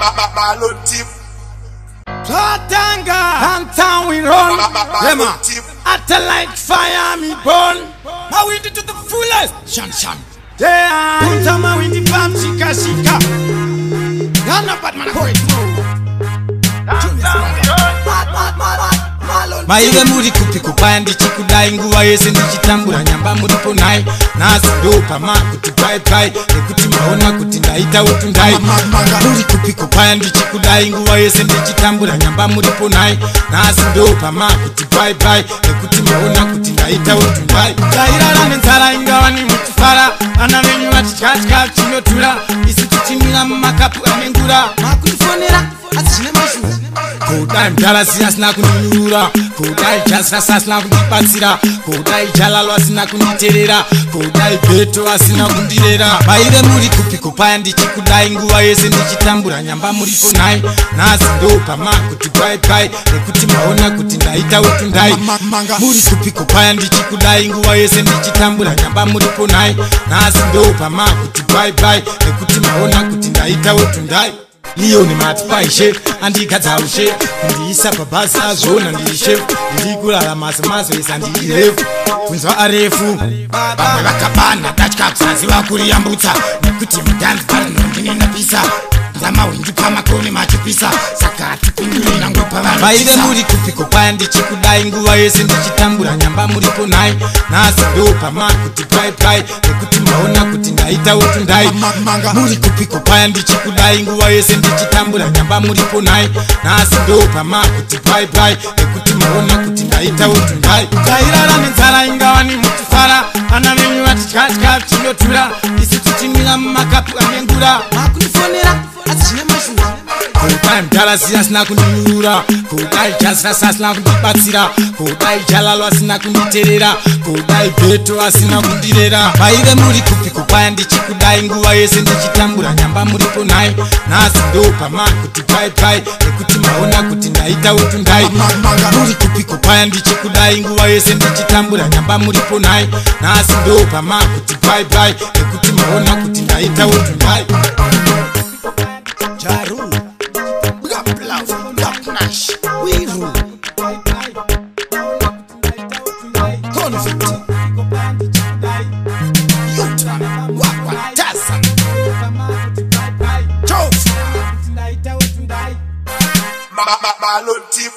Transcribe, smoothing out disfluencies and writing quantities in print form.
Maloti. Totanga, downtown we run. Rema, at the light fire me burn. My windy to the fullest. Shan shan. Yeah, punta my windy pam shika shika. Yana bad man koi. Maive muri kupi kupaya ndichikudai nguva yese ndichitambura nyamba muripo nai nhasi ndopama kuti pai pai nekuti maona kuti ndaita utundai muri kupi kupaya ndichikudai nguva yese ndichitambura nyamba muripo nai nhasi ndopama kuti pai pai nekuti maona kuti ndaita utundai tairara nenzara ingawani muchifara vana venyu vachitya chinotura isu tichimira mumakapu anengura makundifonera asi zvine mashura kudai mudharasi asina kundinyurura kudai jasasi asina kundibatsira kudai jalalo asina kunditerera kudai bheto asina kundirera maive muri kupi kupaya ndichikudai nguva yese ndichitambura nyamba muripo nai nhasi ndopama kuti pai pai nekuti maona kuti ndaita utundai muri kupi kupaya ndichikudai nguva yese ndichitambura nyamba muripo nai nhasi ndopama kuti pai pai nekuti maona kuti ndaita utundai Leon matipaishe andigadza ushe kundiisa pabhasi azvona ndishe ndiri kurarama semazoisa ndirefu kunzwa arefu vamwe vakabana datya kusaziva kuriyambutsa nekuti mudhanzi parinondinenapisa dzamahwindi pamakoni machipisa saka hatipinduri nangwe pavanvaive muri kupi kupaya ndichikudai nguva yese ndichitambura nyamba muripo nai nhasi ndopama kuti pai pai nekuti maona kuti ndaita utundai muri kupi kupaya ndichikudai nguva yese ndichitambura nyamba muripo nai nhasi ndopama kuti pai pai nekuti maona kuti ndaita utundai tairara nenzara ingawani muchifara vana venyu vachitya chinotura isu tichimira mumakapu anengura makundifonera asi zvine mashura kudai mudharasi asina kundinyurura kudai jasasi asina kundibatsira kudai jalalo asina kunditerera kudai bheto asina kundirera maive muri kupi kupaya ndichikudai nguva yese ndichitambura nyamba muripo nai nhasi ndopama kuti pai pai nekuti maona kuti ndaita utundai muri kupi kupaya ndichikudai nguva yese ndichitambura nyamba muripo nai nhasi ndopama kuti pai pai nekuti maona kuti ndaita utundai Jaru, we got love, got Nash, we rule. Convict, Utah, Wakwa, Tarzan, Joe, Maloti.